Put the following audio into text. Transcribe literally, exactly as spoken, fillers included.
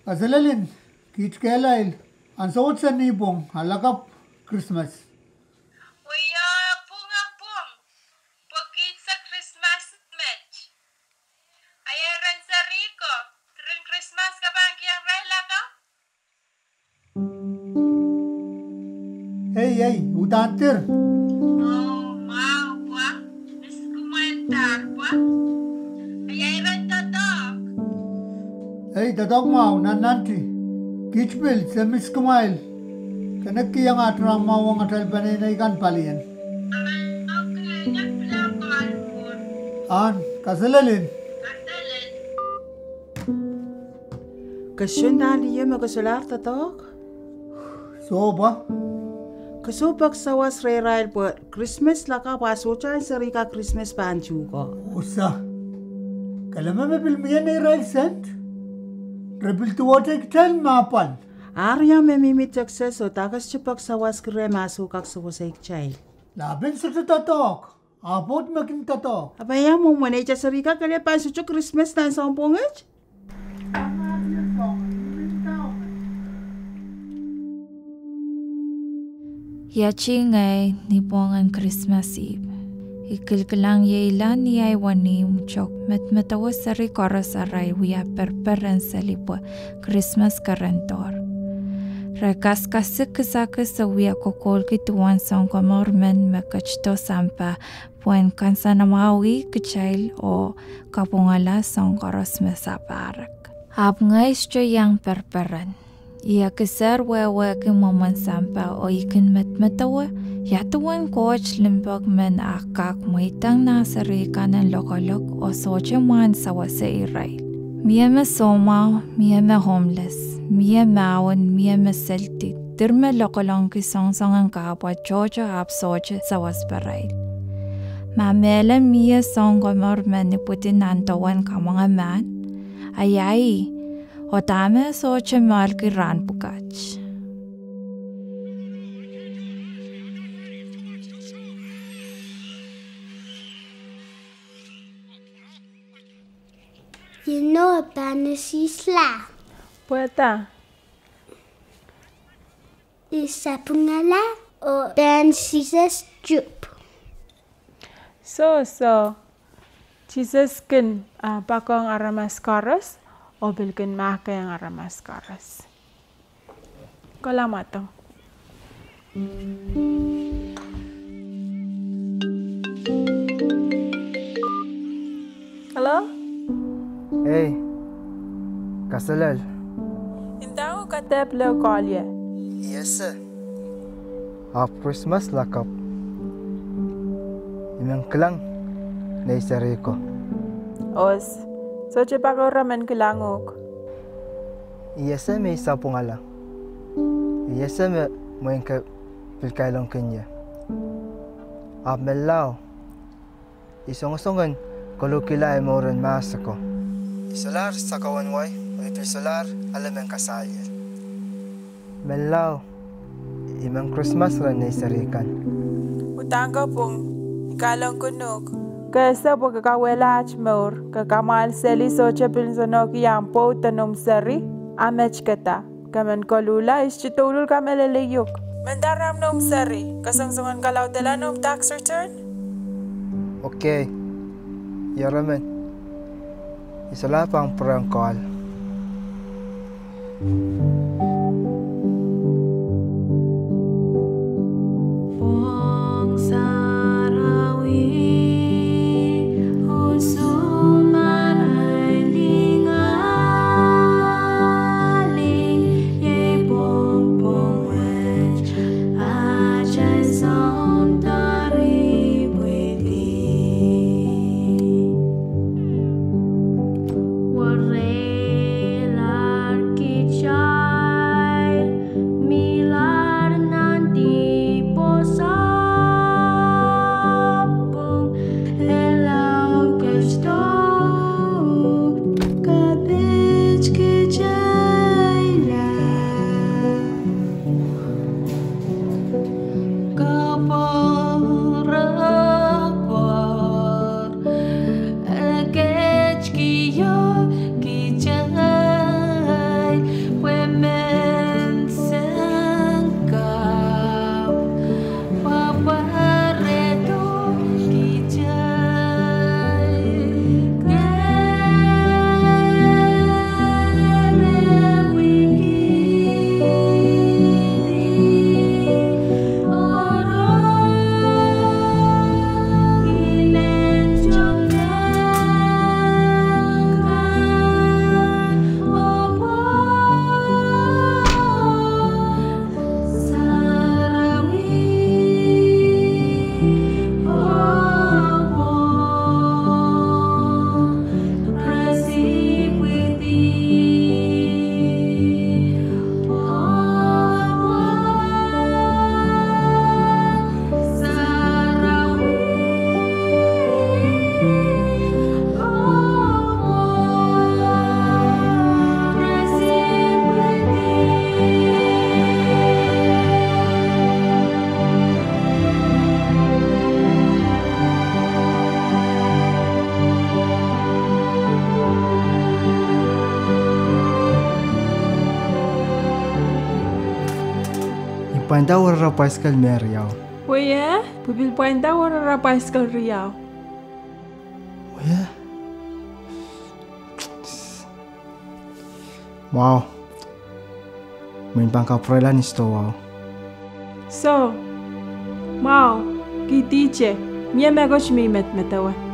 Kaselel en kiht kehlail, ansou wet se nipwong, a lakapw Krismas. Wei, a pwung, a pwung, pwe kiht se Krismas met. A iei ren serihko, diren Krismas ke pahn kihong irail lakapw? Ei, ei, uhdahn dir. Oh, mwahu pwa, me kumwail dar pwa. A iei ren doadoahk? Ei, doadoahk mwahu, nan nantih. Kiht pil, se mihs kumwail. Kene kihong aht rahn mwahu ong atail peneinei kan palien. Ahn, kaselel en. Ke sohte nda lih me ke solahr doadoahk? Soh pwa. Ke sohte pek sawas rehrail pwe Krismas lakapw a sohte ansou serihka Krismas pahn tuhke. Ohsa. Kelehpw me pil mie neirail sent. Re pil duwehte kitail me apwal. Ahr ia me mihmi Texas oh dake sohte pek sawaski reh ma soh kak sewese kitail? Lapin sohte doadoahk. Ahpw pwoud me kin doadoahk. Ahpw ia mwomwen eite serihka kelehpw pahn sohte Krismas nan sounpwong et? Iei ngehi nipwongen Krismas Eve. I kilkilang iei lel ni ahi wenihmw tok, medemedewe seri koaros arail wia perperen seli pwe Krismas kerendohr. Re kaskasik kisakis oh wia kokoulki duwen Sounkomour men me ketido sampah pwehn kansenamwahwih kitail oh kapwungala soahng koaros me sapahrek. Ahpw ngehi sohte iang perperen. I ekisehr wehwehki mwomwen sampah oh I kin medemedewe ia duwen Koht limpoak men ah kak mweidohng nah seri kan en lokolok oh sohte mwahn sewese irail. Mie me soumwahu, mie me homeless, mie mahwen, mie me seldi, dir me lokolongki soangsoangen kahpwal tohto ahpw sohte seweseparail. Ma mehlel mie Sounkomour men ipwidi nan dewen kamwenge mahn, a ia ih, oh dahme sohte moalki rahn pwukat? Ino pahn esihsla? Pwehda? I sapwungala oh pahn Sises tihp. Soh, soh. Sises kin, ah, poakohng aramas koaros oh pil kin mahkohng aramas koaros. Kalahngan. Hello? Ei, kaselel. Indahu kadehde pil kohlie. Iese. Ahpw Krismas lakapw. I men kilang nei seri ko. Ohs, sohte pak oura men kilang uhk. I ese me I sapwungala. I ese me mwein ke pil kailongkin ie. Ahpw menlau, I songosong en koluhkihla ahi mour en mahs ako. I solahr sakau en wai, oh I pil solahr ale mehn kasaliel. Menlau, I men Krismas rehn nei seri kan. Uhdahn ke pwung, I kailongkin uhk. Ke ese pwe ke kauwehla aht mour, ke kamwahl seli sohte pil nsenohki ahmw pwoud de noumw seri, a met keda. Ke men koluhla, I sohte douluhl kamehlele uhk. Mendahte ahmw noumw seri, ke songosong en kalaudehla noumw tax return? Okay. Ie, emen. I solahr pahn pwurehng call. Pwainda werara pwaisikel me riau. Wie, pwipil pwainda werara pwaisikel riau. Wie? Mwahu. Mwein pahn kapwurehla ni sitohwa. Soh, mwahu, kidihte, mie mehkot me I medemedewe.